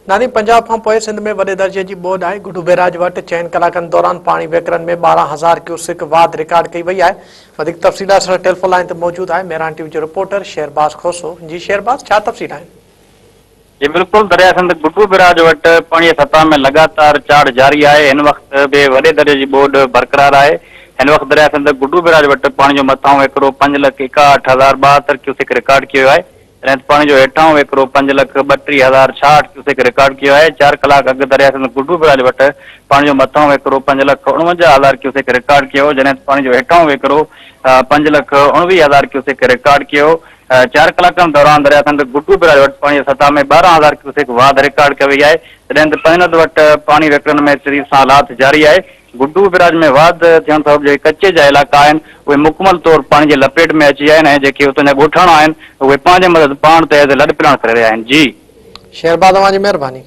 ناظرين پنجاب کان پوء سنڌ ۾ وڏي درجي جي ٻوڏ آئي، گڊو بئراج وٽ چئن ڪلاڪن دوران پاڻي وهڪرن ۾ 12,000 ڪيوسڪ واڌ رڪارڊ ڪئي وئي آهي. وڌيڪ تفصيل لاء اسان سان ٽيليفون لائين تي موجود آهي مهراڻ ٽي وي جو رپورٽر شهرباز کوسو. جي شهرباز ڇا تفصيل آهن؟ جي بلڪل درياء سنڌ گڊو بئراج وٽ پاڻي جي سطح ۾ لڳاتار چاڙهه جاري آهي هن وقت به وڏي درجي جي ٻوڏ برقرار آهي هن وقت درياء سنڌ گڊو بئراج وٽ پاڻي جو مٿانهون وهڪرو 5,61,072 ڪيوسڪ رڪارڊ ڪيو ويو آهي جڏهن ته پاڻي جو هيٺاهون وهڪرو 5,32,066 ڪيوسڪ رڪارڊ ڪيو آهي. چار ڪلاڪ اڳ درياء سنڌ گڊو بئراج وٽ پاڻي جو مٿاهون وهڪرو 5,49,000 ڪيوسڪ رڪارڊ ڪيو، جڏهن ته پاڻي جو هيٺاهون وهڪرو 5,19,000 ڪيوسڪ رڪارڊ ڪيو. چار ڪلاڪن دوران درياء سنڌ گڊو بئراج وٽ پاڻي جي سطح ۾ 12,000 ڪيوسڪ واڌ رڪارڊ ڪئي وئي آهي، جڏهن ته پنجند وٽ پاڻي وهڪرن ۾ تيزي سان لاٿ جاري آهي. گڊو بئراج ۾ واڌ ٿيڻ سبب جيڪي ڪچي جا علائقا آهن اهي مڪمل طور پاڻي جي لپيٽ ۾ اچي ويا آهن ۽ جيڪي اتان جا ڳوٺاڻا آهن اهي پنهنجي مدد پاڻ تحت لڏپلاڻ ڪري رهيا آهن. جي. شهرباز اوهان جي مهرباني.